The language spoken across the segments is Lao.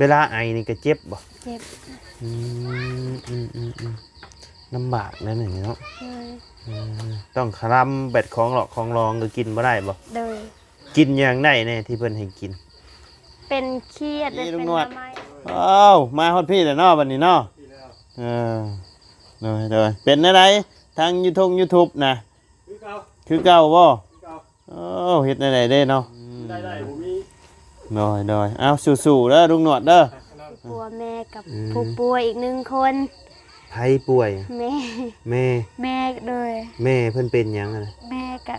ເວລາໄອນີ້ກໍເຈັບບໍ່? ເຈັບ. ອືມ ອືມໆໆ ລຳບາກແລ້ວນີ້ເນາະ. ໂດຍ. ເອີ ຕ້ອງຄະລຳແບດ ຂອງຫຼອກຂອງຫຼອງກໍກິນບໍ່ໄດ້ບໍ່? ໂດຍ. ກິນຫຍັງໄດ້ແດ່ທີ່ເພິ່ນໃຫ້ກິນ? ເປັນຂຽດ ນີ້ ເປັນ ລຸງໜວດ ໜໍ່ໄມ້. ອ້າວ ມາຮອດພີ້ແລ້ວເນາະ ບັດນີ້ເນາະ. ເອີ ໂດຍໆ ເປັນແນວໃດທາງຢູທູບ ຢູທູບນະ? ຄືເກົ່າ ຄືເກົ່າບໍ່? ຄືເກົ່າ. ໂອ້ ເຮັດແນວໃດເດ້ເນາະ? ອືມ ໄດ້ໆ ບໍ່ມີ. ໂດຍໆ ເອົາ ສູ້ໆເດີລຸງໜວດເດີ. ຜູ້ປົວແມ່ກັບ ອືມ ຜູ້ປ່ວຍອີກໜຶ່ງຄົນ. ໃຜປ່ວຍ? ແມ່ ແມ່ ແມ່. ໂດຍ. ແມ່ເພິ່ນເປັນຫຍັງຫັ້ນນະ? ແມ່ກະ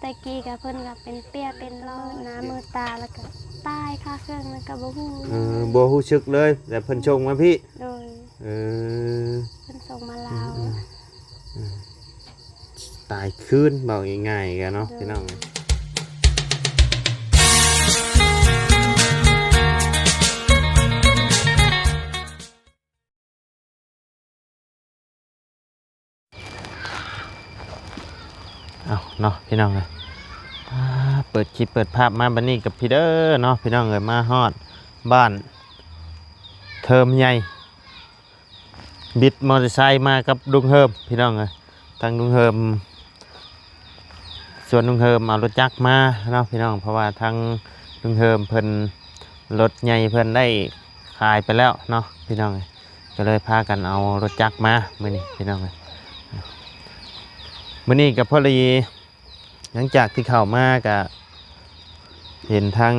ແຕ່ກີ້ກະເພິ່ນກະເປັນເປ້ຍເປັນຫຼໍ້ ມືໜ້າມືຕາ ແລ້ວກະຕາຍຄາເຄື່ອງ ແລ້ວກະບໍ່ຮູ້. ເອີ ບໍ່ຮູ້ສຶກເລີຍ ແລ້ວເພິ່ນສົ່ງມາພີ້. ໂດຍ. ເອີ ເພິ່ນສົ່ງມາລາວ. ອືມ ອືມ ອືມ ຕາຍຄືນ ເວົ້າງ່າຍໆກັນເນາະ ໂດຍ ພີ່ນ້ອງ. ເອົາເນາະ ພີ່ນ້ອງເອີຍ ອ່າ ເປີດຄລິບເປີດພາບມາບັດນີ້ກັບພີ້ເດີເນາະ ພີ່ນ້ອງເອີຍ ມາຮອດບ້ານເທີມໃຫຍ່ ບິດມໍເຕີໄຊມາກັບລຸງເຮີມ ພີ່ນ້ອງເອີຍ. ທາງລຸງເຮີມ ຊວນລຸງເຮີມເອົາລົດຈັກມາເນາະ ພີ່ນ້ອງ ເພາະວ່າທາງລຸງເຮີມເພິ່ນ ລົດໃຫຍ່ເພິ່ນໄດ້ຂາຍໄປແລ້ວເນາະ ພີ່ນ້ອງເອີຍ. ກໍເລີຍພາກັນເອົາລົດຈັກມາມື້ນີ້ ພີ່ນ້ອງເອີຍ. ມື້ນີ້ກໍພໍດີ ຫຼັງຈາກທີ່ເຂົ້າມາກໍເຫັນທາງ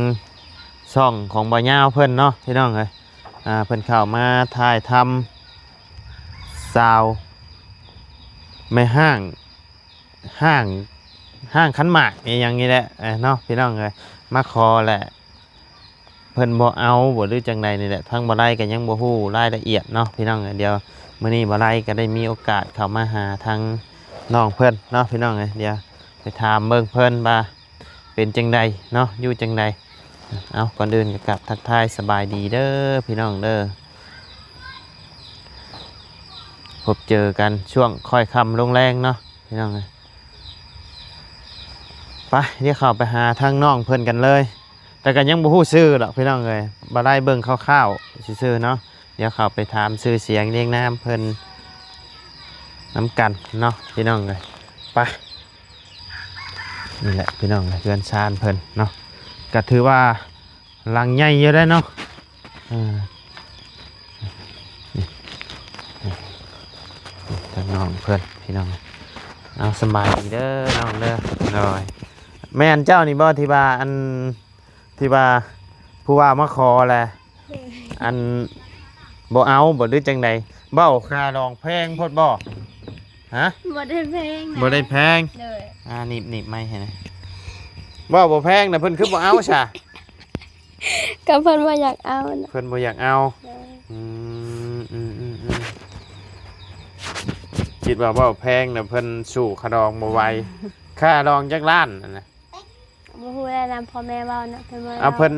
ຊ່ອງຂອງບ່າວຍາວເພິ່ນເນາະ ພີ່ນ້ອງເອີຍ ອ່າ ເພິ່ນເຂົ້າມາຖ່າຍທຳສາວແມ່ຮ້າງ ຮ້າງ ຮ້າງຂັນໝາກອີ່ຫຍັງນີ້ແຫຼະເນາະ ພີ່ນ້ອງເອີຍ ມາຂໍແຫຼະ. ເພິ່ນບໍ່ເອົາບໍ່ ຫຼືຈັ່ງໃດນີ້ແຫຼະ ທາງບ່າວໄລກໍຍັງບໍ່ຮູ້ລາຍລະອຽດເນາະ ພີ່ນ້ອງເອີຍ. ດຽວມື້ນີ້ບ່າວໄລກໍໄດ້ມີໂອກາດເຂົ້າມາຫາທາງນ້ອງເພິ່ນເນາະ ພີ່ນ້ອງເອີຍ. ດຽວໄປຖາມເບິ່ງເພິ່ນວ່າເປັນຈັ່ງໃດເນາະ ຢູ່ຈັ່ງໃດ. ເອົາ ກ່ອນອື່ນກໍກາບທັກທາຍສະບາຍດີເດີ ພີ່ນ້ອງເດີ ພົບເຈີກັນຊ່ວງຄ່ອຍຄ່ຳລົງແລງເນາະ ພີ່ນ້ອງເອີຍ. ໄປ ດຽວເຂົ້າໄປຫາທາງນ້ອງເພິ່ນກັນເລີຍ ແຕ່ກໍຍັງບໍ່ຮູ້ຊື່ດອກ ພີ່ນ້ອງເອີຍ ບ່າວໄລເບິ່ງຄ່າວໆຊື່ໆເນາະ. ດຽວເຂົ້າໄປຖາມຊື່ສຽງລຽງນາມເພິ່ນນຳກັນເນາະ ພີ່ນ້ອງເອີຍ. ໄປ ນີ້ແຫຼະ ພີ່ນ້ອງເອີຍ ເຮືອນຊານເພິ່ນເນາະ ກໍຖືວ່າ ຫຼັງໃຫຍ່ຢູ່ເດ້ເນາະ. ເອີ ນີ້ ນີ້ ນີ້ທາງນ້ອງເພິ່ນ ພີ່ນ້ອງ. ເອົາ ສະບາຍດີເດີນ້ອງເດີ. ໂດຍ ແມ່ນເຈົ້ານີ້ບໍ່ທີ່ວ່າ ອັນ ທີ່ວ່າຜູ້ວ່າມາຂໍແຫຼະ ໂດຍ ອັນ ບໍ່ເອົາບໍ່ ຫຼືຈັ່ງໃດ? ເວົ້າຄ່າດອງແພງໂພດບໍ່? ຮະ? ບໍ່ໄດ້ແພງນະ ບໍ່ໄດ້ແພງ. ໂດຍ ອ່າ ໜີບ ໜີບໄມໃຫ້ແດ່. ເວົ້າບໍ່ແພງນະ ເພິ່ນຄືບໍ່ເອົາຊະ? ກໍເພິ່ນບໍ່ຢາກເອົານະ ເພິ່ນບໍ່ຢາກເອົາ. ໂດຍ ອືມ ອືມ ອືມ ອືມ ຄິດວ່າເວົ້າແພງນະ ເພິ່ນສູ້ຄ່າດອງບໍ່ໄຫວ. ຄ່າດອງຈັກລ້ານຫັ້ນນະ? ບໍ່ຮູ້ແລ້ວນຳພໍ່ແມ່ເວົ້ານະ ເພິ່ນບໍ່ໄດ້ ເອົາ ເວົ້າ. ເພິ່ນ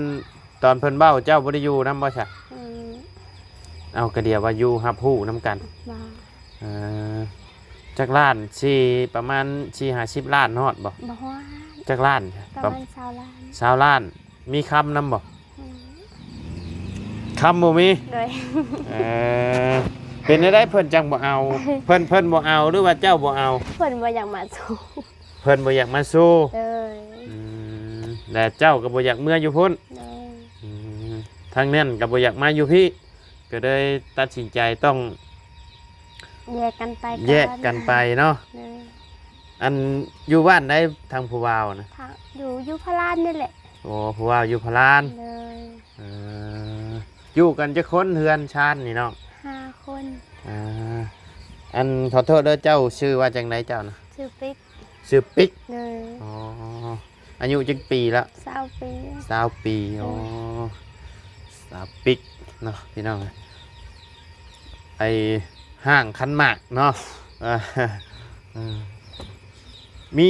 ຕອນເພິ່ນເວົ້າ ເຈົ້າບໍ່ໄດ້ຢູ່ນຳບໍ່ຊະ? ອືມ ເອົາ ກະດຽວວ່າຢູ່ຮັບຮູ້ນຳກັນ. ບໍ່ ເອີ ຈັກລ້ານ? ສີ່ ປະມານສີ່ຫ້າສິບລ້ານຮອດບໍ່? ບໍ່ຮອດ. ຈັກລ້ານ? ປະມານຊາວລ້ານ. ຊາວລ້ານ. ມີຄຳນຳບໍ່? ອືມ ຄຳບໍ່ມີ. ໂດຍ ເອີ ເປັນແນວໃດເພິ່ນຈັ່ງບໍ່ເອົາ? ເພິ່ນ ເພິ່ນບໍ່ເອົາ ຫຼືວ່າເຈົ້າບໍ່ເອົາ? ເພິ່ນບໍ່ຢາກມາສູ່. ເພິ່ນບໍ່ຢາກມາສູ່. ໂດຍ ອືມ ແລະເຈົ້າກໍບໍ່ຢາກເມືອຢູ່ພຸ້ນ. ໂດຍ ອືມ ທາງນັ້ນກໍບໍ່ຢາກມາຢູ່ພີ້ ກໍເລີຍຕັດສິນໃຈຕ້ອງແຍກກັນໄປ ແຍກກັນໄປເນາະ. ໂດຍ ອັນ ຢູ່ບ້ານໃດທາງຜູ້ບ່າວນະ? ທາງ ຢູ່ ຢູ່ພະລານນີ້ແຫຼະ. ໂອ້ ຜູ້ບ່າວຢູ່ພະລານ. ໂດຍ ເອີ ຢູ່ກັນຈັກຄົນເຮືອນຊານນີ້ເນາະ? ຫ້າຄົນ. ອ່າ ອັນ ຂໍໂທດເດີ ເຈົ້າຊື່ວ່າຈັ່ງໃດເຈົ້ານະ? ຊື່ປິກ. ຊື່ປິກ. ໂດຍ ອໍ ອາຍຸຈັກປີລະ? ຊາວປີ. ຊາວປີ. ໂດຍ ອໍ ສາວປິກເນາະ ພີ່ນ້ອງ. ໄອ້ຮ້າງຂັນໝາກເນາະ. ເອີ ມີ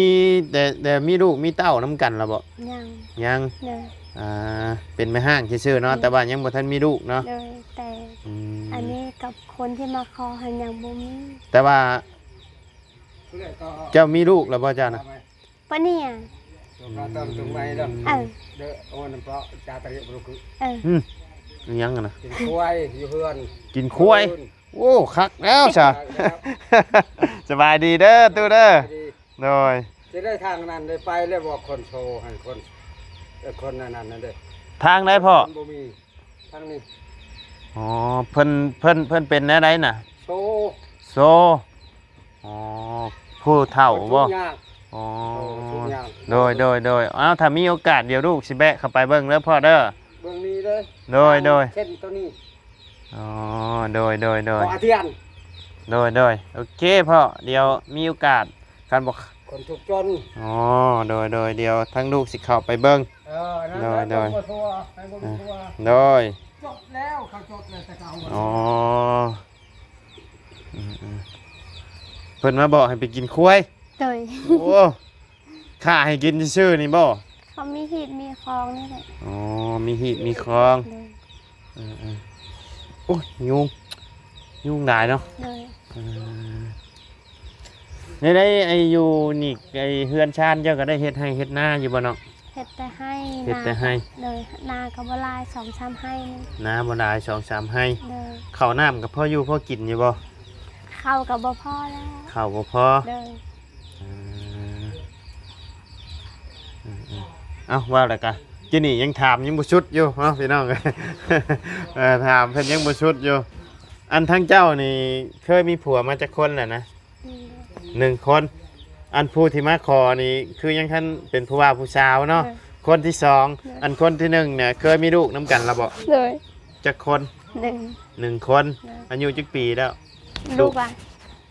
ແຕ່ ແຕ່ມີລູກມີເຕົ້ານຳກັນລະບໍ່? ຍັງ. ຍັງ. ໂດຍ ອ່າ ເປັນແມ່ຮ້າງຊື່ໆເນາະ. ໂດຍ ແຕ່ວ່າຍັງບໍ່ທັນມີລູກເນາະ. ໂດຍ ແຕ່ ອືມ ອັນນີ້ກັບຄົນທີ່ມາຂໍຫັ້ນຍັງບໍ່ມີ. ແຕ່ວ່າ ເຈົ້າມີລູກແລ້ວບໍ່ເຈົ້ານະ? ປະເນຍ ອືມ ເອີ ເອີ ອືມ ອີ່ຫຍັງຫັ້ນນະ? ກິນຄວາຍຢູ່ເຮືອນ ກິນຄວາຍ. ໂອ້ ຄັກແລ້ວຊະ. ຄັກແລ້ວ. ສະບາຍດີເດີຕູ້ເດີ. ສະບາຍດີ. ໂດຍ. ຈະໄດ້ທາງນັ້ນໄດ້ໄປແລ້ວບໍ່? ຄົນໂຊຫັ້ນ ຄົນ ເອີ ຄົນອັນນັ້ນນັ້ນເດ້. ທາງໃດພໍ່? ມັນບໍ່ມີທາງນີ້. ອໍ ເພິ່ນ ເພິ່ນ ເພິ່ນເປັນແນວໃດນະ? ໂຊ ໂຊ. ອໍ ຜູ້ເຖົ້າບໍ່? ທຸກຍາກ. ອໍ ເອີ ທຸກຍາກ. ໂດຍ ໂດຍ ໂດຍ. ອ້າວ ຖ້າມີໂອກາດດຽວລູກຊິແວະເຂົ້າໄປເບິ່ງເດີພໍ່ເດີ. ເບິ່ງນີ້ເດີ. ໂດຍ ໂດຍ. ເສັ້ນໂຕນີ້. ອໍ ໂດຍ ໂດຍ ໂດຍ. ພໍ່ອາທຽນ. ໂດຍ ໂດຍ. ໂອເຄພໍ່ ດຽວມີໂອກາດ ຄັນບໍ່ ຄົນທຸກຈົນ. ອໍ ໂດຍ ໂດຍ. ດຽວທາງລູກຊິເຂົ້າໄປເບິ່ງ. ເອີ ນັ້ນ ໂດຍ ໂດຍ. ເບິ່ງບໍ່ທົ່ວ ໃຫ້ເບິ່ງບໍ່ທົ່ວ. ເອີ ໂດຍ. ຈົດແລ້ວ ເຂົາຈົດແລ້ວແຕ່ເກົ່າ. ອໍ ອືມໆ ເພິ່ນມາບອກໃຫ້ໄປກິນຄວາຍ. ໂດຍ. ໂອ້ ຂ້າໃຫ້ກິນຊື່ໆນີ້ບໍ່? ເຂົາມີຮີດມີຄອງນີ້ແຫຼະ. ອໍ ມີຮີດມີຄອງ. ໂດຍ. ເອີໆ ໂອ້ຍ ຍຸງ ຍຸງຫຼາຍເນາະ. ໂດຍ. ເອີ ແນວໃດ ໄອ້ຢູ່ນີ້ ໄອ້ເຮືອນຊານເຈົ້າກໍໄດ້ເຮັດໄຮ່ເຮັດນາຢູ່ບໍ່ເນາະ? ເຮັດແຕ່ໄຮ່. ເຮັດແຕ່ໄຮ່. ນາ ໂດຍ. ນາກໍບໍ່ຫຼາຍ ສອງສາມໄຮ່ນີ້. ນາບໍ່ຫຼາຍ ສອງສາມໄຮ່. ໂດຍ. ເຂົ້ານ້ຳກໍພໍຢູ່ພໍກິນຢູ່ບໍ່? ເຂົ້າກໍບໍ່ພໍແລ້ວ. ເຂົ້າບໍ່ພໍ. ໂດຍ. ເອີ ເອີໆ ເອົ້າ ເວົ້າແລ້ວກະ ກິນນີ້ຍັງຖາມຍັງບໍ່ສຸດຢູ່ເນາະ ພີ່ນ້ອງ. ເອີ ຖາມເພິ່ນຍັງບໍ່ສຸດຢູ່. ອັນທາງເຈົ້ານີ້ເຄີຍມີຜົວມາຈັກຄົນແລ້ວນະ? ໜຶ່ງຄົນ. ອັນຜູ້ທີ່ມາຂໍນີ້ຄືຍັງທັນເປັນຜູ້ບ່າວຜູ້ສາວເນາະ. ໂດຍ. ຄົນທີສອງ. ໂດຍ. ອັນຄົນທີໜຶ່ງນີ້ເຄີຍມີລູກນຳກັນແລ້ວບໍ່? ໂດຍ. ຈັກຄົນ? ໜຶ່ງ. ໜຶ່ງຄົນ. ໂດຍ. ອາຍຸຈັກປີແລ້ວ? ລູກ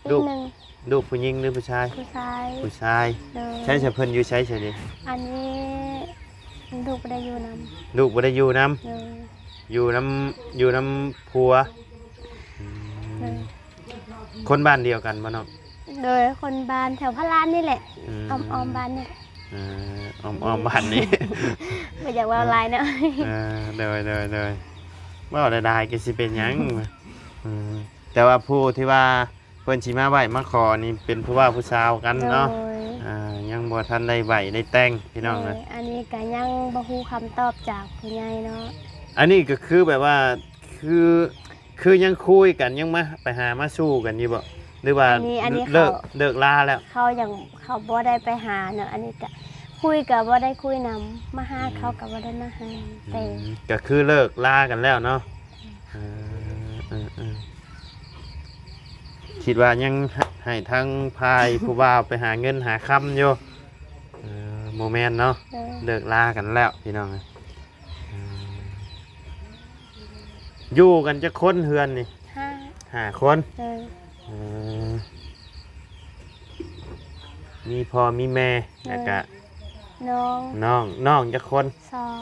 ລູກ ລູກ ລູກຜູ້ຍິງຫຼືຜູ້ຊາຍ? ຜູ້ຊາຍ. ຜູ້ຊາຍ. ໂດຍ. ໃສຊະ ເພິ່ນຢູ່ໃສຊະນີ້? ອັນນີ້ລູກບໍ່ໄດ້ຢູ່ນຳ. ລູກບໍ່ໄດ້ຢູ່ນຳ. ໂດຍ. ຢູ່ນຳ ຢູ່ນຳຜົວ. ອືມ. ໂດຍ. ຄົນບ້ານດຽວກັນບໍ່ນ້ອງ? ໂດຍ ຄົນບ້ານແຖວພະລານນີ້ແຫຼະ. ອືມ. ອ້ອມໆ ບ້ານນີ້ແຫຼະ. ເອີ ອ້ອມໆ ບ້ານນີ້ ບໍ່ຢາກເວົ້າຫຼາຍເນາະ. ເອີ ໂດຍໆໆ ເວົ້າຫຼາຍໆ ກໍຊິເປັນຫຍັງ. ອືມ. ແຕ່ວ່າຜູ້ທີ່ວ່າເພິ່ນຊິມາໄຫວ້ມາຂໍນີ້ເປັນຜູ້ບ່າວຜູ້ສາວກັນເນາະ. ໂດຍ. ອ່າ ຍັງບໍ່ທັນໄດ້ໄຫວ້ໄດ້ແຕ່ງ ພີ່ນ້ອງເອີຍ. ໂດຍ. ອັນນີ້ກໍຍັງບໍ່ຮູ້ຄຳຕອບຈາກຜູ້ໃຫຍ່ເນາະ. ອັນນີ້ກໍຄືແບບວ່າ ຄື ຄືຍັງຄຸຍກັນ ຍັງມາ ໄປຫາມາສູ່ກັນຢູ່ບໍ່ ຫຼືວ່າ ອັນນີ້ ອັນນີ້ ເລີກ ເຂົາ ເລີກລາແລ້ວ? ເຂົາຍັງ ເຂົາບໍ່ໄດ້ໄປຫາເນາະ. ອັນນີ້ກະຄຸຍກະບໍ່ໄດ້ຄຸຍນຳ ມາຫາ ອືມ ເຂົາກະບໍ່ໄດ້ມາຫາ. ອືມ ແຕ່ ອືມ ກະຄືເລີກລາກັນແລ້ວເນາະ. ອືມ ເອີ ເອີ ເອີ ຄິດວ່າຍັງ ໃຫ້ທາງຝ່າຍຜູ້ບ່າວໄປຫາເງິນຫາຄຳຢູ່. ເອີ ບໍ່ແມ່ນເນາະ. ເອີ ເລີກລາກັນແລ້ວ ພີ່ນ້ອງ. ອືມ ຢູ່ກັນຈັກຄົນເຮືອນນີ້? ຫ້າ ຫ້າຄົນ. ເອີ ເອີ ມີພໍ່ມີແມ່ ເອີ ແລ້ວກະ ນ້ອງ ນ້ອງ. ນ້ອງຈັກຄົນ? ສອງ.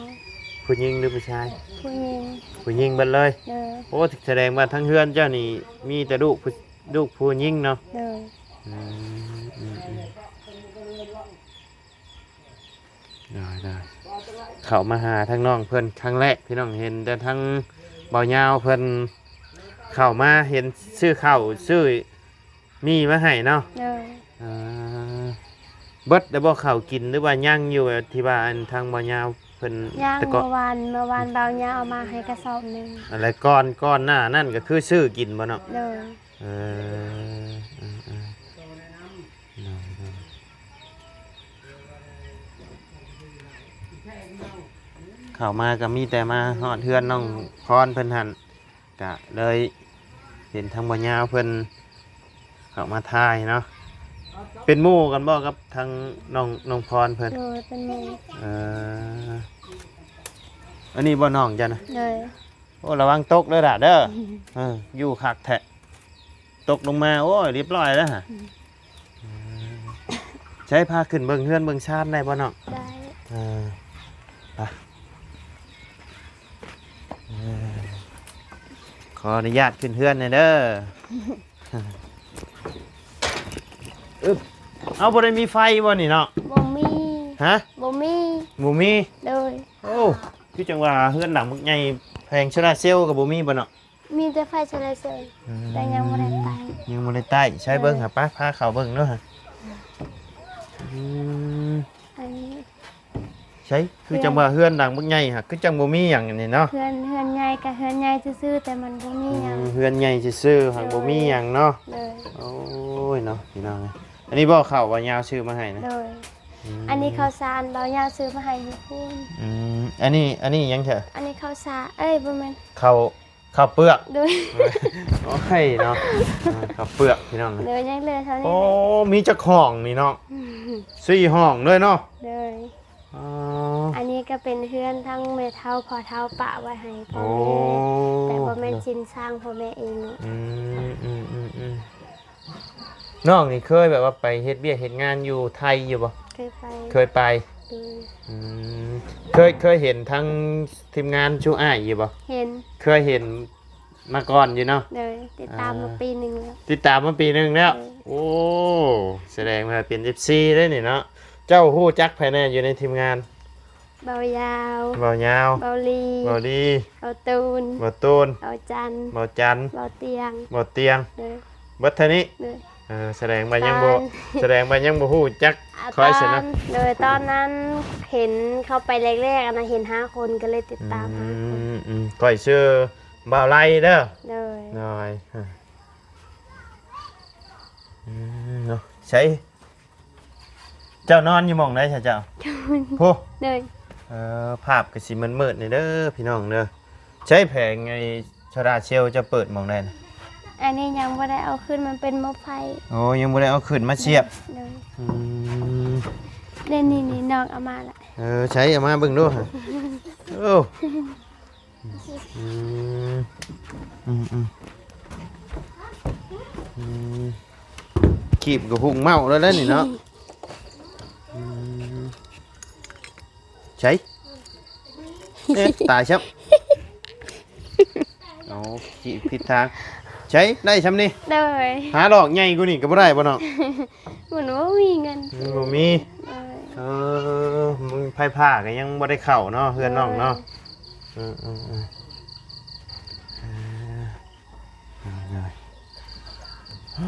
ຜູ້ຍິງຫຼືຜູ້ຊາຍ? ຜູ້ຍິງ. ຜູ້ຍິງເບິດເລີຍ? ເອີ ໂອ້ ສະແດງວ່າທັງເຮືອນເຈົ້ານີ້ມີແຕ່ລູກຜູ້ ລູກຜູ້ຍິງເນາະ? ເອີ ອືມ ອືມ ອືມ. ໄດ້ໆ ເຂົ້າມາຫາທາງນ້ອງເພິ່ນຄັ້ງແລກ ພີ່ນ້ອງ ເຫັນແຕ່ທາງເບົາຍາວເພິ່ນເຂົ້າມາ ເຫັນຊື້ເຂົ້າຊື້ໝີ່ມາໃຫ້ເນາະ. ໂດຍ. ເອີ ເບິດແລ້ວບໍ່ເຂົ້າກິນ ຫຼືວ່າຍັງຢູ່ ທີ່ວ່າອັນທາງເບົາຍາວເພິ່ນ? ຍັງ. ແຕ່ກໍ ເມື່ອວານ ເມື່ອວານເບົາຍາວເອົາມາໃຫ້ກະສອບໜຶ່ງ. ອັນ ແລ້ວກ່ອນ ກ່ອນໜ້ານັ້ນກໍຄືຊື້ກິນບໍ່ເນາະ? ໂດຍ. ເອີ ເອີ ເອີ ໂດຍ ໂດຍ. ເຂົ້າມາກໍມີແຕ່ມາຮອດເຮືອນນ້ອງພອນເພິ່ນຫັ້ນ ກະເລີຍເຫັນທາງເບົາຍາວເພິ່ນເຂົ້າມາຖ່າຍເນາະ. ເປັນໝູ່ກັນບໍ່ກັບທາງນ້ອງ ນ້ອງພອນເພິ່ນ? ໂດຍ ເປັນໝູ່. ເອີ ອັນນີ້ບໍ່ນ້ອງເຈົ້ານະ? ໂດຍ. ໂອ້ ລະວັງຕົກເດີຫຼ້າເດີ. ເອີ ຢູ່ຄັກແທ້. ຕົກລົງມາ ໂອ້ຍ ລຽບຮ້ອຍແລ້ວຫະ. ອືມ ໃຊ້ພາຂຶ້ນເບິ່ງເຮືອນເບິ່ງຊານໄດ້ບໍ່ນ້ອງ? ໄດ້. ເອີ ໄປ ເອີ ຂໍອະນຸຍາດຂຶ້ນເຮືອນແດ່ເດີ. ອຶບ ເອົາ ບໍ່ໄດ້ມີໄຟບໍ່ນີ້ເນາະ? ບໍ່ມີ. ຮະ? ບໍ່ມີ. ບໍ່ມີ? ໂດຍ. ໂອ້ ຄືຈັ່ງວ່າເຮືອນຫຼັງບັກໃຫຍ່ ແຜງໂຊລາເຊວກໍບໍ່ມີບໍ່ເນາະ? ມີແຕ່ໄຟໂຊລາເຊວ. ອືມ ແຕ່ຍັງບໍ່ໄດ້ໄປ. ຍັງບໍ່ໄດ້ໄຕ້. ໃຊ້ເບິ່ງຫາ ໄປ ພາເຂົ້າເບິ່ງເນາະ. ອືມ ອັນນີ້ ໃສ ຄື ເຮືອນ ຈັ່ງວ່າເຮືອນຫຼັງບັກໃຫຍ່ຫັ້ນ ຄືຈັ່ງບໍ່ມີຫຍັງອັນນີ້ເນາະ? ເຮືອນ ເຮືອນໃຫຍ່ກະເຮືອນໃຫຍ່ຊື່ໆ ແຕ່ມັນບໍ່ມີຫຍັງ. ອືມ ເຮືອນໃຫຍ່ຊື່ໆ ຫາກ ໂດຍ ບໍ່ມີຫຍັງເນາະ? ໂດຍ. ໂອ້ຍເນາະ ພີ່ນ້ອງເອີຍ ອັນນີ້ບໍ່ເຂົ້າບໍ່ຍາວຊື້ມາໃຫ້ນະ? ໂດຍ. ອືມ ອັນນີ້ເຂົ້າສານ ເບົາຍາວຊື້ມາໃຫ້ຢູ່ພຸ້ນ. ອືມ ອັນນີ້ ອັນນີ້ຫຍັງເຖາະ? ອັນນີ້ເຂົ້າສາ ເອີຍ ບໍ່ແມ່ນ ເຂົ້າ ເຂົ້າເປືອກ. ໂດຍ. ໂອ້ຍເນາະ ເອີ ເຂົ້າເປືອກພີ່ນ້ອງ. ໂດຍ ຍັງເຫຼືອເທົ່ານີ້. ໂອ້ ມີຈັກຫ້ອງນີ້ເນາະ? ສີ່ຫ້ອງເລີຍເນາະ? ໂດຍ. ອໍ ອັນນີ້ກະເປັນເຮືອນທັງແມ່ເຖົ້າພໍ່ເຖົ້າປະໄວ້ໃຫ້ພໍ່ແມ່ ໂອ້ ແຕ່ບໍ່ແມ່ນ ໂດຍ ຊິນສ້າງພໍ່ແມ່ເອງເນາະ. ອືມ ອືມ ອືມ ອືມ. ນ້ອງນີ້ເຄີຍແບບວ່າໄປເຮັດວຽກເຮັດງານຢູ່ໄທຢູ່ບໍ່? ເຄີຍໄປ. ເຄີຍໄປ. ໂດຍ. ອືມ ເຄີຍ ເຄີຍເຫັນທັງທີມງານຊຸອ້າຍຢູ່ບໍ່? ເຫັນ. ເຄີຍເຫັນມາກ່ອນຢູ່ເນາະ? ໂດຍ. ຕິດຕາມມາ ອ່າ ປີໜຶ່ງແລ້ວ. ຕິດຕາມມາປີໜຶ່ງແລ້ວ. ໂດຍ. ໂອ້ ສະແດງວ່າເປັນເອັຟຊີເດ້ນີ້ເນາະ. ເຈົ້າຮູ້ຈັກໃຜແດ່ຢູ່ໃນທີມງານ? ເບົາຍາວ ເບົາຍາວ ເບົາລີ ເບົາລີ ເບົາຕູນ ເບົາຕູນ ເບົາຈັນ ເບົາຈັນ ເບົາຕຽງ ເບົາຕຽງ. ໂດຍ. ເບິດເທົ່ານີ້? ໂດຍ. ເອີ ສະແດງວ່າຍັງບໍ່ ສະແດງວ່າຍັງບໍ່ຮູ້ຈັກຂ້ອຍຊັ້ນນະ. ໂດຍ. ຕອນນັ້ນເຫັນເຂົ້າໄປແລກໆ ອັນນະ ເຫັນຫ້າຄົນ ກະເລີຍຕິດຕາມຫ້າຄົນ. ອືມ ຂ້ອຍຊື່ບ່າວໄລເດີ. ໂດຍ. ໂດຍ. ອືມ ເນາະ ໃສ ເຈົ້ານອນຢູ່ໝ່ອງໃດຊະເຈົ້າ? ພຸ້ນ. ໂດຍ. ເອີ ພາບກະຊິມືດໆ ນີ້ເດີພີ່ນ້ອງເດີ. ໃຊ້ແຜງໄອ້ໂຊລາເຊວເຈົ້າເປີດໝ່ອງໃດນະ? ອັນນີ້ຍັງບໍ່ໄດ້ເອົາຂຶ້ນ ມັນເປັນໝໍ້ໄຟ. ໂອ້ ຍັງບໍ່ໄດ້ເອົາຂຶ້ນມາສຽບ. ໂດຍ. ອືມ ເດ້ ນີ້ໆ ນ້ອງເອົາມາລະ. ເອີ ໃສ ເອົາມາເບິ່ງດູ. ໂອ້ ອືມ ອືມ ອືມ ອືມ ຄີບກະຫຸ່ງເມົາແລ້ວແຫຼະນີ້ເນາະ. ອືມ ໃສ ເອີ ຕາຍຊ້ຳ. ໂອ້ ຂີ່ຜິດທາງ. ໃສ ໄດ້ຊ່ຳນີ້? ໂດຍ. ຫາດອກໃຫຍ່ກວ່ານີ້ກະບໍ່ໄດ້ບໍ່ນ້ອງ? ມັນບໍ່ມີເງິນ. ມັນບໍ່ມີ. ໂດຍ. ເອີ ມັນໄຟຟ້າກະຍັງບໍ່ໄດ້ເຂົ້າເນາະ ເຮືອນນ້ອງເນາະ. ໂດຍ. ເອີ ເອີ ເອີ ເອີ ເອີ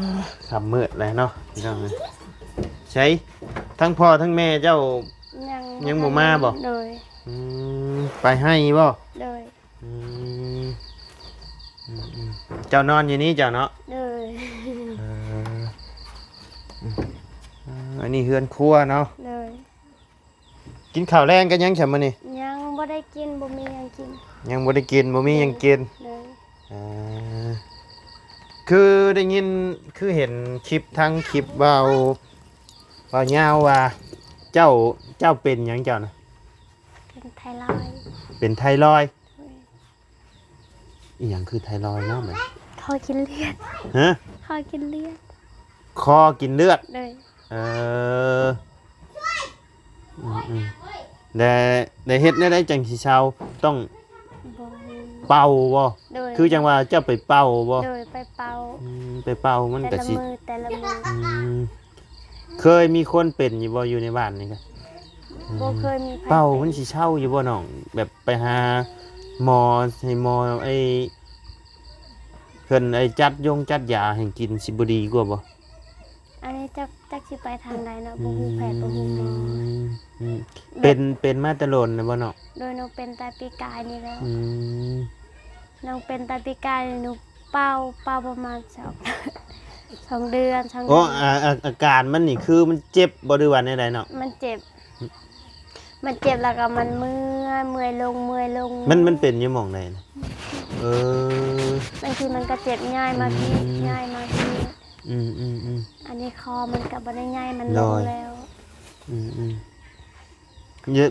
ຄ່ຳມືດແລ້ວເນາະ ພີ່ນ້ອງເອີຍ. ໃສ ທັງພໍ່ທັງແມ່ເຈົ້າ ຍັງ ຍັງບໍ່ມາບໍ່? ໂດຍ. ອືມ ໄປໄຮ່ບໍ່? ໂດຍ. ອືມ ອືມ ອືມ ເຈົ້ານອນຢູ່ນີ້ເຈົ້າເນາະ? ໂດຍ. ເອີ ອືມ ອັນນີ້ເຮືອນຄົວເນາະ? ໂດຍ. ກິນເຂົ້າແລງກັນຍັງຊະມື້ນີ້? ຍັງບໍ່ໄດ້ກິນ ບໍ່ມີຫຍັງກິນ. ຍັງບໍ່ໄດ້ກິນ ບໍ່ມີຫຍັງກິນ. ໂດຍ. ເອີ ຄືໄດ້ຍິນ ຄືເຫັນຄລິບ ທັງຄລິບເວົ້າ ເວົ້າຍາວວ່າ ເຈົ້າ ເຈົ້າເປັນຫຍັງເຈົ້ານະ? ເປັນໄທຣອຍ. ເປັນໄທຣອຍ. ໂດຍ. ອີ່ຫຍັງຄືໄທຣອຍເນາະບັດ? ຄໍກິນເລືອດ. ຮະ? ຄໍກິນເລືອດ. ຄໍກິນເລືອດ. ໂດຍ. ເອີ ອືມໆ ແລະ ແລະເຮັດແນວໃດຈັ່ງຊິເຊົາ? ຕ້ອງ ບໍ່ຮູ້ ເປົ່າບໍ່? ໂດຍ. ຄືຈັ່ງວ່າເຈົ້າໄປເປົ່າບໍ່? ໂດຍ ໄປເປົ່າ. ອືມ ໄປເປົ່າມັນກະຊິ ແຕ່ລະມື້ ແຕ່ລະມື້. ອືມ ເຄີຍມີຄົນເປັນຢູ່ບໍ່ ຢູ່ໃນບ້ານນີ້ກະ? ບໍ່ເຄີຍມີໃຜເປົ່າເປັນ. ມັນຊິເຊົາຢູ່ບໍ່ນ້ອງ? ແບບໄປຫາໝໍ ໃຫ້ໝໍໄອ້ ເພິ່ນໄອ້ຈັດຢົງຈັດຢາໃຫ້ກິນ ຊິບໍ່ດີກວ່າບໍ່? ອັນນີ້ຈັກ ຈັກຊິໄປທາງໃດເນາະ ບໍ່ຮູ້ແພດ ບໍ່ຮູ້ໝໍ. ອືມ ອືມ ແບບ ເປັນ ເປັນມາແຕ່ດົນແລ້ວບໍ່ນ້ອງ? ໂດຍ ນ້ອງເປັນແຕ່ປີກາຍນີ້ແລ້ວ. ອືມ ນ້ອງເປັນແຕ່ປີກາຍນີ້ ໜູເປົ່າ ເປົ່າປະມານສອງ ສອງເດືອນ ສອງເດືອນ. ໂອ້ ອາ ອາ ອາການມັນນີ້ຄືມັນເຈັບບໍ່ ຫຼືວ່າແນວໃດນ້ອງ? ມັນເຈັບ ມັນເຈັບແລ້ວກະມັນເມື່ອຍ ເມື່ອຍລົງ ເມື່ອຍລົງ. ມັນ ມັນເປັນຢູ່ໝ່ອງໃດນະ? ເອີ ບາງທີມັນກະເຈັບຍ້າຍມາພີ້ ອືມ ຍ້າຍມາພີ້. ອືມໆໆ ອັນນີ້ຄໍມັນກະບໍ່ໄດ້ຍ້າຍ ມັນລົງແລ້ວ. ໂດຍ. ອືມ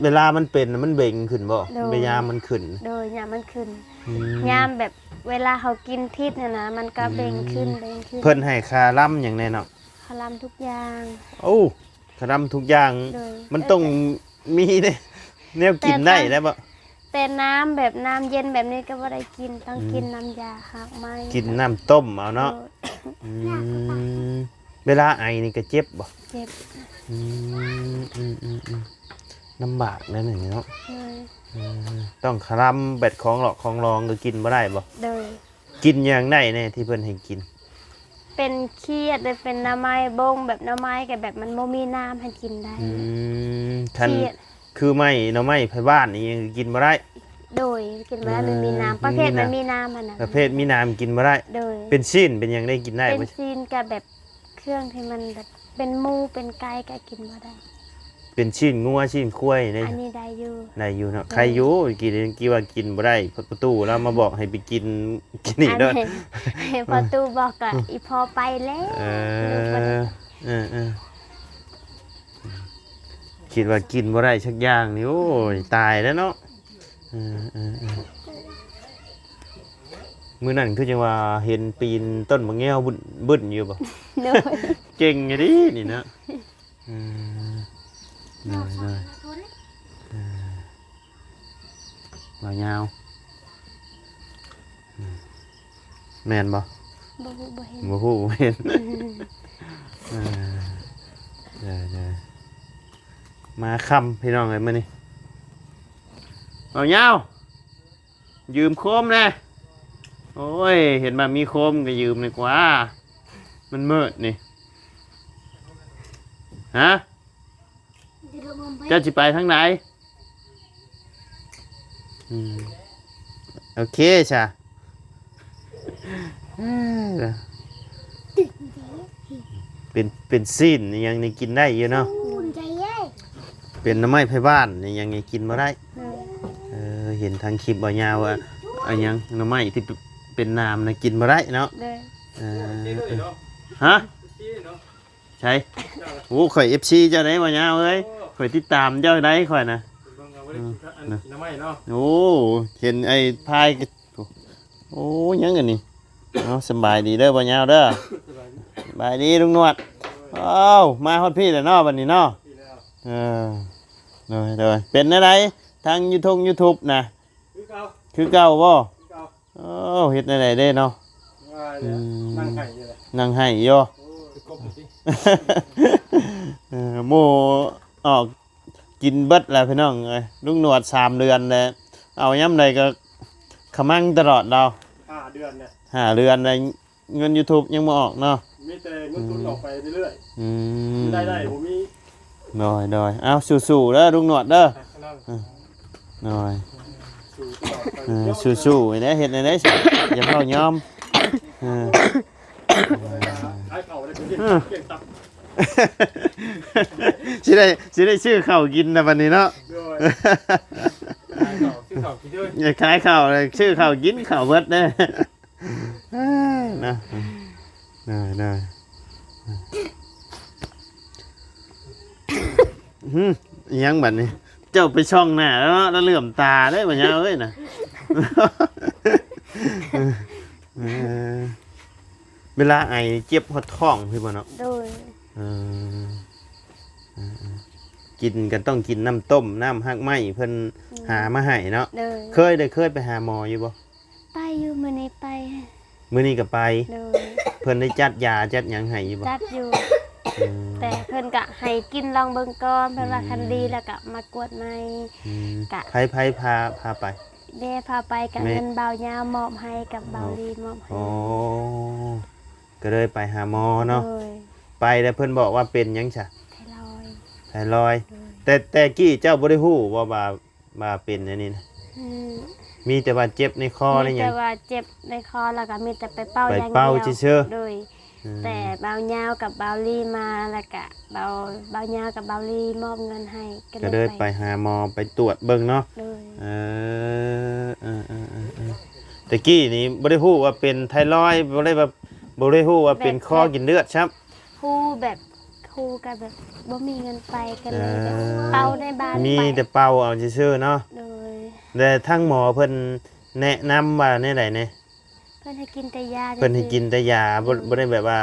ໆ ເວລາມັນເປັນນະ ມັນເບັງຂຶ້ນບໍ່? ໂດຍ. ເວລາມັນຂຶ້ນ ໂດຍ ຍາມມັນຂຶ້ນ. ອືມ ຍາມແບບເວລາເຮົາກິນພິດຫັ້ນນະ ມັນກະເບັງຂຶ້ນ ອືມ ເບັງຂຶ້ນ. ເພິ່ນໃຫ້ຄາລຳຫຍັງແດ່ນ້ອງ? ຄາລຳທຸກຢ່າງ. ໂອ້ ຄາລຳທຸກຢ່າງ. ໂດຍ. ມັນຕ້ອງມີເດ້ ແນວກິນໄດ້ແລ້ວບໍ່? ແຕ່ນ້ຳແບບນ້ຳເຢັນແບບນີ້ກະບໍ່ໄດ້ກິນ ຕ້ອງ ອືມ ກິນນ້ຳຢາຮາກໄມ້ ກິນນ້ຳຕົ້ມເອົາເນາະ. ໂດຍ. ອືມ ເວລາໄອນີ້ກະເຈັບບໍ່? ເຈັບ. ອືມ ອືມໆໆ ລຳບາກແນວນີ້ເນາະ. ໂດຍ. ເອີ ຕ້ອງຄະລຳແບດ ຂອງຫຼອກຂອງຫຼອງກະກິນບໍ່ໄດ້ບໍ່? ໂດຍ. ກິນຫຍັງໄດ້ແດ່ທີ່ເພິ່ນໃຫ້ກິນ? ເປັນຂຽດ ຫຼືເປັນໜໍ່ໄມ້ບົງ ແບບໜໍ່ໄມ້ກະແບບມັນບໍ່ມີນ້ຳໃຫ້ກິນໄດ້. ອືມ ຄັນ ຂຽດ ຄືໄມ້ ໜໍ່ໄມ້ໄຜບ້ານນີ້ຍັງກິນບໍ່ໄດ້? ໂດຍ ກິນບໍ່ໄດ້ ມັນມີນ້ຳ ເອີ ປະເພດມັນມີນ້ຳ ມັນມີນ້ຳຫັ້ນນະ ປະເພດມີນ້ຳກິນບໍ່ໄດ້. ໂດຍ ເປັນຊີ້ນເປັນຫຍັງໄດ້ກິນໄດ້ບໍ່? ເປັນຊີ້ນກັບແບບເຄື່ອງທີ່ມັນແບບເປັນໝູເປັນໄກ່ກໍກິນບໍ່ໄດ້. ເປັນຊີ້ນງົວຊີ້ນຄວາຍນີ້ ອັນນີ້ໄດ້ຢູ່ ໄດ້ຢູ່ເນາະ. ໂດຍ ໄຄຢູ່ ກີ້ ກີ້ວ່າກິນບໍ່ໄດ້ ພໍ່ຕູ້ລາວມາບອກໃຫ້ໄປກິນ ກິນນີ້ເດີ. ໃຫ້ພໍ່ຕູ້ບອກກໍອີ່ພໍ່ໄປແລ້ວ. ເອີ ເອີ ເອີ ຄິດວ່າກິນບໍ່ໄດ້ສັກຢ່າງນີ້ ໂອ້ຍ ຕາຍແລ້ວເນາະ. ເອີ ເອີ ເອີ ມື້ນັ້ນຄືຈັ່ງວ່າເຫັນປີນຕົ້ນໝາກແງວບຶ້ນ ບຶ້ນຢູ່ບໍ່? ໂດຍ ເກັ່ງຢູ່ເດ້ນີ້ເນາະ. ເອີ ໂດຍ ໂດຍ ເອີ ບ່າວຍາວ ອືມ ແມ່ນບໍ່? ບໍ່ຮູ້ ບໍ່ເຫັນ ບໍ່ຮູ້ ບໍ່ເຫັນ. ເອີ ເດີໆ ມາຄ່ຳພີ່ນ້ອງເອີຍ ມື້ນີ້ ບ່າວຍາວ ຢືມໂຄມແດ່. ໂອ້ຍ ເຫັນວ່າມີໂຄມກໍຢືມດີກວ່າ ມັນມືດນີ້. ຮະ? ເຈົ້າຊິໄປທາງໃດ? ອືມ ໂອເຄຊະ. ເປັນ ເປັນຊີ້ນອີ່ຫຍັງນີ້ກິນໄດ້ຢູ່ເນາະ. ເປັນໜໍ່ໄມ້ໄຜບ້ານອີ່ຫຍັງນີ້ກິນບໍ່ໄດ້. ເອີ ເຫັນທາງຄລິບບ່າວຍາວວ່າ ອີ່ຫຍັງ ໜໍ່ໄມ້ທີ່ເປັນໜາມນະກິນບໍ່ໄດ້ເນາະ. ເອີ ຮະ? ໃສ? ໂອ້ ຂ້ອຍເອັຟຊີເຈົ້າໃດ໋ ບ່າວຍາວເອີຍ. ໂອ້ ຂ້ອຍຕິດຕາມເຈົ້າໃດ໋ ຂ້ອຍນະ. ເບິ່ງເອົາ ບໍ່ໄດ້ກິນ ອັນ ເອີ ກິນໜໍ່ໄມ້ເນາະ. ໂອ້ ເຫັນໄອ້ພາຍ ໂອ້ ຫຍັງອັນນີ້ເນາະ. ສະບາຍດີເດີບ່າວຍາວເດີ. ສະບາຍດີ ສະບາຍດີລຸງໜວດ. ໂດຍ ອ້າວ ມາຮອດພີ້ແລ້ວເນາະ ບັດນີ້ເນາະ. ພີ້ແລ້ວ ເອີ ໂດຍໆ ເປັນແນວໃດທາງຢູທູບ ຢູທູບນະ? ຄືເກົ່າ ຄືເກົ່າບໍ່? ຄືເກົ່າ. ໂອ້ ເຮັດແນວໃດເດ້ເນາະ. ວ່າແລ້ວ ອືມ ນັ່ງໄຫ້ຢູ່ແຫຼະ ນັ່ງໄຫ້ຢູ່. ໂອ້ຍ ເອີ ໝູ່ອອກກິນເບິດແລ້ວພີ່ນ້ອງເອີຍ. ລຸງໜວດສາມເດືອນແລ້ວ ເອົາຍາມໃດກໍຂະມັງຕະຫຼອດລາວ. ຫ້າເດືອນແລ້ວ ຫ້າເດືອນແລ້ວ ເງິນຢູທູບຍັງບໍ່ອອກເນາະ. ມີແຕ່ເງິນທຶນອອກໄປເລື້ອຍໆ. ອືມ ລາຍໄດ້ບໍ່ມີ. ໂດຍໆ ເອົາ ສູ້ໆເດີລຸງໜວດເດີ. ໂດຍ ສູ້ຕະຫຼອດໄປ ເອີ ສູ້ໆນີ້ແຫຼະ ເຮັດແນວໃດ ຢ່າເຝົ້າຍອມ. ເອີ ຂາຍເຂົ້າໄດ້ເປັນ ເອີ ກ້ຽງຕັບ ຊິໄດ້ ຊິໄດ້ຊື້ເຂົ້າກິນນະບັດນີ້ເນາະ. ໂດຍ ຂາຍເຂົ້າ ຊື້ເຂົ້າກິນເດີ. ຂາຍເຂົ້າ ຊື້ເຂົ້າກິນ ເຂົ້າເບິດເດີ. ເອີ ນະ ໄດ້ໆ ຫຶ ອີຫຍັງບັດນີ້? ເຈົ້າໄປສ່ອງໜ້າແລ້ວເນາະ ລະເຫຼື້ອມຕາເດ້ບັດຍາວເອີຍນະ. ເອີ ເວລາໄອເຈັບຮອດທ້ອງພີ້ບໍ່ເນາະ? ໂດຍ ເອີ ເອີ ເອີ ກິນກໍຕ້ອງກິນນ້ຳຕົ້ມ ນ້ຳຮາກໄມ້ເພິ່ນ ໂດຍ ຫາມາໃຫ້ເນາະ. ໂດຍ ເຄີຍ ໄດ້ເຄີຍໄປຫາໝໍຢູ່ບໍ່? ໄປຢູ່ ມື້ນີ້ໄປ ມື້ນີ້ກໍໄປ. ໂດຍ ເພິ່ນໄດ້ຈັດຢາຈັດຫຍັງໃຫ້ຢູ່ບໍ່? ຈັດຢູ່ ອືມ ແຕ່ເພິ່ນກະໃຫ້ກິນລອງເບິ່ງກ່ອນ ເພິ່ນວ່າ ອືມ ຄັນດີແລ້ວກະມາກວດໃໝ່. ອືມ ກະ ໃຜ ໃຜພາ ພາໄປ? ແມ່ພາໄປ ກະ ແມ່ ເງິນບ່າວຍາວມອບໃຫ້ກັບ ອໍ ບ່າວລີມອບໃຫ້. ອໍ ກໍເລີຍໄປຫາໝໍເນາະ. ໂດຍ ໄປແລ້ວເພິ່ນບອກວ່າເປັນຫຍັງຊະ? ໄທຣອຍ ໄທຣອຍ. ໂດຍ ແຕ່ ແຕ່ກີ້ເຈົ້າບໍ່ໄດ້ຮູ້ບໍ່ວ່າ ວ່າເປັນອັນນີ້ນະ? ອືມ ມີແຕ່ວ່າເຈັບໃນຄໍໃນຫຍັງ? ມີແຕ່ວ່າເຈັບໃນຄໍ ແລ້ວກໍມີແຕ່ໄປເປົ່າ ໄປເປົ່າຢ່າງດຽວ ຊື່ໆ. ໂດຍ ອືມ ແຕ່ບ່າວຍາວກັບບ່າວລີມາ ແລ້ວກະບ່າວ ບ່າວຍາວກັບບ່າວລີມອບເງິນໃຫ້ ກໍເລີຍ ກໍເລີຍໄປ ໄປຫາໝໍໄປຕວດເບິ່ງເນາະ. ໂດຍ ເອີ ເອີ ແຕ່ກີ້ນີ້ບໍ່ໄດ້ຮູ້ວ່າເປັນໄທຣອຍ ບໍ່ໄດ້ວ່າ ບໍ່ໄດ້ຮູ້ວ່າເປັນຄໍກິນເລືອດຊ້ຳ. ຮູ້ແບບ ຮູ້ກໍແບບບໍ່ມີເງິນໄປ ກໍເລີຍແບບ ເອີ ເປົ່າໃນບ້ານ ມີແຕ່ເປົ່າເອົາຊື່ໆເນາະ. ໂດຍ ແລະທາງໝໍເພິ່ນແນະນຳວ່າແນວໃດແດ່? ເພິ່ນໃຫ້ກິນແຕ່ຢາ ເພິ່ນໃຫ້ກິນແຕ່ຢາ ບໍ່ ອືມ ບໍ່ໄດ້ແບບວ່າ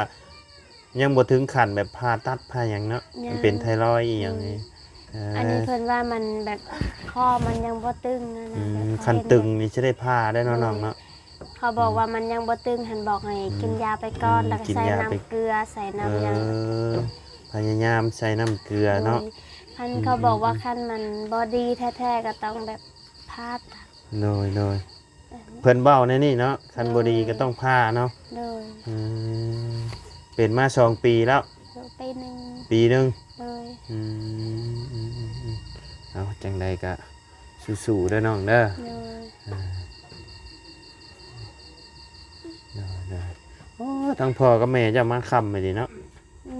ຍັງບໍ່ເຖິງຂັ້ນແບບຜ່າຕັດຜ່າຫຍັງເນາະ. ຍັງ ມັນເປັນໄທຣອຍອີ່ຫຍັງນີ້. ອືມ ເອີ ອັນນີ້ເພິ່ນວ່າມັນແບບຄໍມັນຍັງບໍ່ຕຶງຫັ້ນນະ. ອືມ ແບບ ຄັນຕຶງນີ້ຊິໄດ້ຜ່າໄດ້ເນາະ ໂດຍ ນ້ອງເນາະ. ເຂົາບອກວ່າ ອືມ ມັນຍັງບໍ່ຕຶງຫັ້ນ ບອກໃຫ້ ອືມ ກິນຢາໄປກ່ອນ ອືມ ແລ້ວກໍໃສ່ນ້ຳເກືອ ກິນຢາໄປ ໃສ່ນ້ຳຫຍັງ ເອີ ພະຍາຍາມໃສ່ນ້ຳເກືອເນາະ. ໂດຍ ຄັນ ອືມ ເຂົາບອກວ່າ ອືມ ຄັນມັນບໍ່ດີແທ້ໆ ກໍຕ້ອງແບບຜ່າຕັດ. ໂດຍ ໂດຍ ເອີ ເພິ່ນເວົ້າແນວນີ້ເນາະ ຄັນບໍ່ດີ ໂດຍ ກໍຕ້ອງຜ່າເນາະ. ໂດຍ ອືມ ເປັນມາສອງປີແລ້ວ. ໂດຍ ປີໜຶ່ງ ປີໜຶ່ງ. ໂດຍ ອືມ ເອົາ ຈັ່ງໃດກະສູ້ໆເດີນ້ອງເດີ. ໂດຍ ເອີ ໂດຍໆ. ໂອ້ ທັງພໍ່ກັບແມ່ເຈົ້າມາຄ່ຳອີ່ຫຼີເນາະ.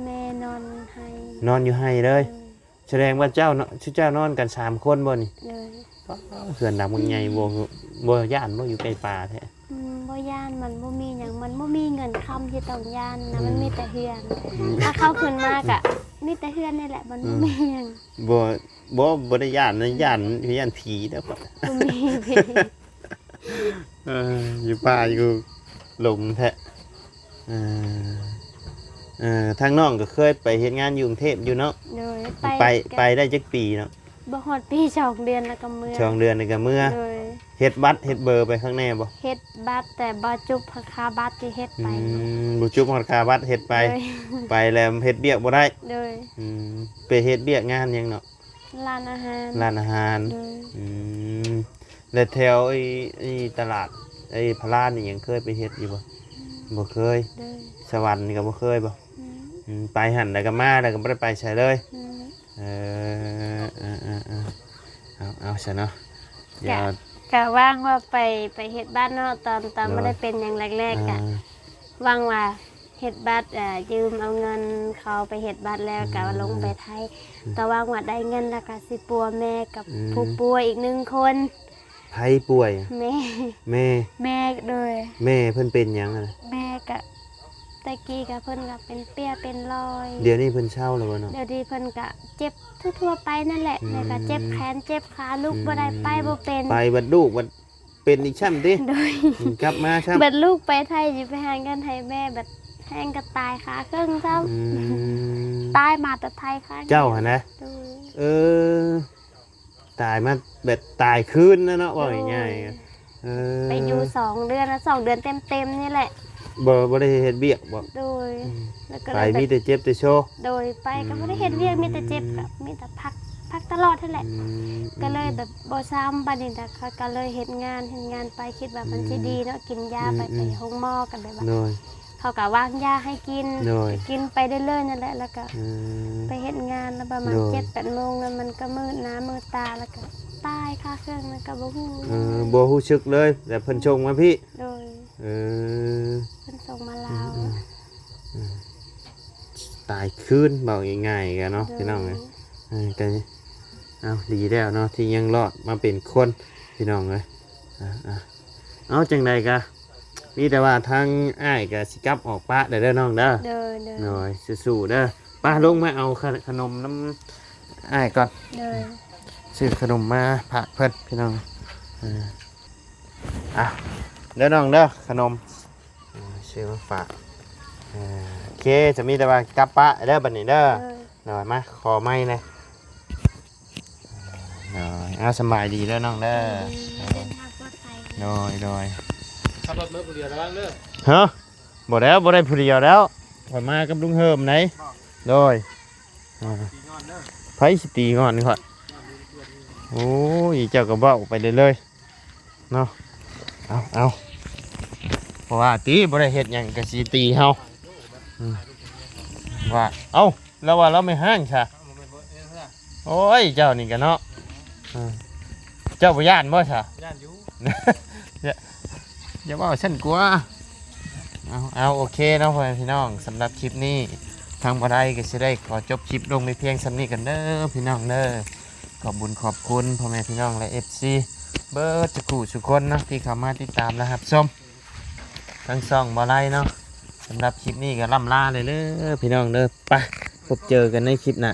ແມ່ນອນໄຮ່ ນອນຢູ່ໄຮ່ເລີຍ. ໂດຍ ສະແດງວ່າເຈົ້າເນາະ ຊຸມເຈົ້ານອນກັນສາມຄົນບໍ່ນີ້? ໂດຍ ປ້າ ເຮືອນຫຼັງບັກໃຫຍ່ ອືມ ບໍ່ ບໍ່ຢ້ານບໍ່ ຢູ່ໃກ້ປ່າແທ້? ອືມ ບໍ່ຢ້ານ ມັນບໍ່ມີຫຍັງ ມັນບໍ່ມີເງິນຄຳທີ່ຕ້ອງຢ້ານນະ ອືມ ມັນມີແຕ່ເຮືອນ ອືມ ຖ້າເຂົາຂຶ້ນມາກະມີແຕ່ເຮືອນນີ້ແຫຼະ ມັນ ອືມ ບໍ່ມີຫຍັງ. ບໍ່ ບໍ່ ບໍ່ໄດ້ຢ້ານນະ ອືມ ຢ້ານ ຢ້ານຜີເດີ້. ບໍ່ມີຜີ. ເອີ ຢູ່ປ່າຢູ່ດົງແທ້. ເອີ ເອີ ທາງນ້ອງກໍເຄີຍໄປເຮັດງານຢູ່ກຸງເທບຢູ່ເນາະ. ໂດຍ ໄປ ໄປ ໄປໄດ້ຈັກປີເນາະ? ບໍ່ຮອດປີ ສອງເດືອນແລ້ວກໍເມືອ ສອງເດືອນແລ້ວກໍເມືອ. ໂດຍ ເຮັດບັດເຮັດເບີໄປຂ້າງແນ່ບໍ່? ເຮັດບັດ ແຕ່ບໍ່ຈົບຮອດຄ່າບັດທີ່ເຮັດໄປ. ອືມ ບໍ່ຈົບຮອດຄ່າບັດເຮັດໄປ. ໂດຍ ໄປແລ້ວເຮັດວຽກບໍ່ໄດ້. ໂດຍ ອືມ ໄປເຮັດວຽກງານຫຍັງເນາະ? ຮ້ານອາຫານ ຮ້ານອາຫານ. ໂດຍ ອືມ ແລະແຖວໄອ້ ໄອ້ຕະຫຼາດ ໄອ້ພະລານນີ້ຫຍັງເຄີຍໄປເຮັດຢູ່ບໍ່? ອືມ ບໍ່ເຄີຍ. ໂດຍ ສະຫວັນນີ້ກໍບໍ່ເຄີຍບໍ່? ອືມ ອືມ ໄປຫັ້ນແລ້ວກໍມາ ແລ້ວກໍບໍ່ໄດ້ໄປໃສເລີຍ. ອືມ ເອີ ເອີໆໆ ເອົາ ເອົາຊະເນາະ. ກະ ດຽວ ກະຫວັງວ່າໄປ ໄປເຮັດບັດເນາະ ຕອນ ຕອນ ໂດຍ ບໍ່ໄດ້ເປັນຫຍັງແລກໆ ກະ ອ່າ ຫວັງວ່າ ເຮັດບັດ ເອີ ຢືມເອົາເງິນເຂົາໄປເຮັດບັດແລ້ວ ອືມ ກໍລົງໄປໄທ ອືມ ກໍຫວັງວ່າໄດ້ເງິນແລ້ວກໍຊິປົວແມ່ກັບ ອືມ ຜູ້ປ່ວຍອີກໜຶ່ງຄົນ. ໃຜປ່ວຍ? ແມ່ ແມ່ ແມ່ ໂດຍ ແມ່ເພິ່ນເປັນຫຍັງຫັ້ນນະ? ແມ່ກະ ແຕ່ກີ້ກະເພິ່ນກະເປັນເປ້ຍເປັນລອຍ. ດຽວນີ້ເພິ່ນເຊົາແລ້ວບໍ່ເນາະ? ດຽວນີ້ເພິ່ນກະເຈັບທົ່ວໆໄປນັ້ນແຫຼະ ອືມ ແລ້ວກະເຈັບແຂນເຈັບຂາ ລຸກ ອືມ ບໍ່ໄດ້ ໄປບໍ່ເປັນ. ໄປບັດລູກບັດ ເປັນອີກຊ້ຳຕິ? ໂດຍ ອືມ ກັບມາຊ້ຳ ບັດລູກໄປໄທ ຊິໄປຫາເງິນໃຫ້ແມ່ ບັດແຮງກໍຕາຍຄາເຄື່ອງຊ້ຳ. ອືມ ຕາຍມາແຕ່ໄທຄາ ເຈົ້າຫັ້ນນະ? ໂດຍ ເອີ ຕາຍມາແບບຕາຍຄືນນະເນາະ ໂດຍ ເວົ້າງ່າຍໆ. ເອີ ໄປຢູ່ສອງເດືອນນະ ສອງເດືອນເຕັມໆນີ້ແຫຼະ. ບໍ່ ບໍ່ໄດ້ເຮັດວຽກບໍ່? ໂດຍ ອືມ ແລ້ວກໍ ໄປ ແບບ ມີແຕ່ເຈັບແຕ່ໂຊ. ໂດຍ ໄປກໍບໍ່ໄດ້ເຮັດວຽກ ອືມ ມີແຕ່ເຈັບ ກໍມີແຕ່ພັກ ພັກຕະຫຼອດຫັ້ນແຫຼະ. ອືມ ກໍເລີຍແບບບໍ່ຊ້ຳ ບາດນີ້ນະ ຂ້ອຍກໍເລີຍເຮັດງານ ເຮັດງານໄປ ຄິດວ່າມັນ ອືມ ຊິດີເນາະ ກິນຢາໄປ ອືມ ໄປໂຮງໝໍ ກໍແບບວ່າ ໂດຍ ເຂົາກໍວາງຢາໃຫ້ກິນ ໂດຍ ກໍກິນໄປເລື້ອຍໆນັ້ນແຫຼະ ແລ້ວກໍ ອືມ ໄປເຮັດງານ ແລ້ວປະມານ ໂດຍ ເຈັດແປດໂມງ ແລ້ວມັນກໍມືດໜ້າມືດຕາ ແລ້ວກໍຕາຍຄາເຄື່ອງ ແລ້ວກໍບໍ່ຮູ້ ເອີ ເລີຍ ບໍ່ຮູ້ສຶກເລີຍ ແລ້ວເພິ່ນ ອືມ ສົ່ງມາພີ້. ໂດຍ ເອີ ເພິ່ນສົ່ງມາລາວ ອືມ ອືມ ຕາຍຄືນ ເວົ້າງ່າຍໆກັນເນາະ ໂດຍ ພີ່ນ້ອງເອີຍ. ເອີ ກໍ ເອົາ ດີແລ້ວເນາະ ທີ່ຍັງລອດມາເປັນຄົນ ພີ່ນ້ອງເອີຍ. ອ່າ ອ່າ ເອົາ ຈັ່ງໃດກໍມີແຕ່ວ່າທາງອ້າຍກໍຊິກັບອອກປະແລ້ວເດີນ້ອງເດີ. ໂດຍ ໂດຍ ໂດຍ ສູ້ໆເດີ. ໄປ ລົງມາເອົາຂະ ຂະໜົມນຳອ້າຍກ່ອນ. ໂດຍ ຊື້ຂະໜົມມາຝາກເພິ່ນ ພີ່ນ້ອງ. ເອີ ອ່ະ ເດີນ້ອງເດີ ຂະໜົມ ເອີ ຊື້ມາຝາກ. ເອີ ໂອເຄ ຈະມີແຕ່ວ່າກັບປະເດີບັດນີ້ເດີ. ໂດຍ ໂດຍ ມາຂໍໄມ້ແດ່. ໂດຍ ເອົາ ສະບາຍດີເດີນ້ອງເດີ. ໂດຍ ເດີນທາງປອດໄພ. ໂດຍ ໂດຍ ຂັບລົດເມືອຜູ້ດຽວລະວັງເດີ. ຮະ ບໍ່ແລ້ວ ບໍ່ໄດ້ຜູ້ດຽວແລ້ວ ຂ້ອຍມາກັບລຸງເຮີມໃດ໋. ບໍ່ ໂດຍ ອ່າ ຕີງອນເດີ. ໃຜຊິຕີງອນຂ້ອຍ? ໂອ້ຍ ເຈົ້າກໍເວົ້າໄປເລື້ອຍໆ ເນາະ. ເອົາ ເອົາ ເພາະວ່າຕິ ບໍ່ໄດ້ເຮັດຫຍັງກໍຊິຕີເຮົາ. ອືມ ວ່າ ເອົ້າ ລາວວ່າລາວແມ່ນຫ້າງຊະ. ໂອ້ຍ ເຈົ້ານີ້ກະເນາະ. ເອີ ເຈົ້າບໍ່ຢ້ານບໍ່ຊະ? ຢ້ານຢູ່. ຢ່າ ຢ່າເວົ້າຊັ້ນກວ່າ. ເອົາ ເອົາ ໂອເຄເນາະ ພໍ່ແມ່ພີ່ນ້ອງ ສຳລັບຄລິບນີ້ ທາງບໍ່ໄດ້ກໍຊິໄດ້ຂໍຈົບຄລິບລົງໄປພຽງສ່ຳນີ້ກ່ອນເດີ ພີ່ນ້ອງເດີ. ຂອບບຸນຂອບຄຸນພໍ່ແມ່ພີ່ນ້ອງ ແລະ ເອັຟຊີ ເບິດທຸກຜູ້ທຸກຄົນເນາະ ທີ່ເຂົ້າມາຕິດຕາມ ແລະ ຮັບຊົມທາງຊ່ອງບໍ່ໄດ້ເນາະ. ສຳລັບຄລິບນີ້ກໍລ່ຳລາເລີຍເດີ ພີ່ນ້ອງເດີ. ໄປ ພົບເຈີກັນໃນຄລິບໜ້າ.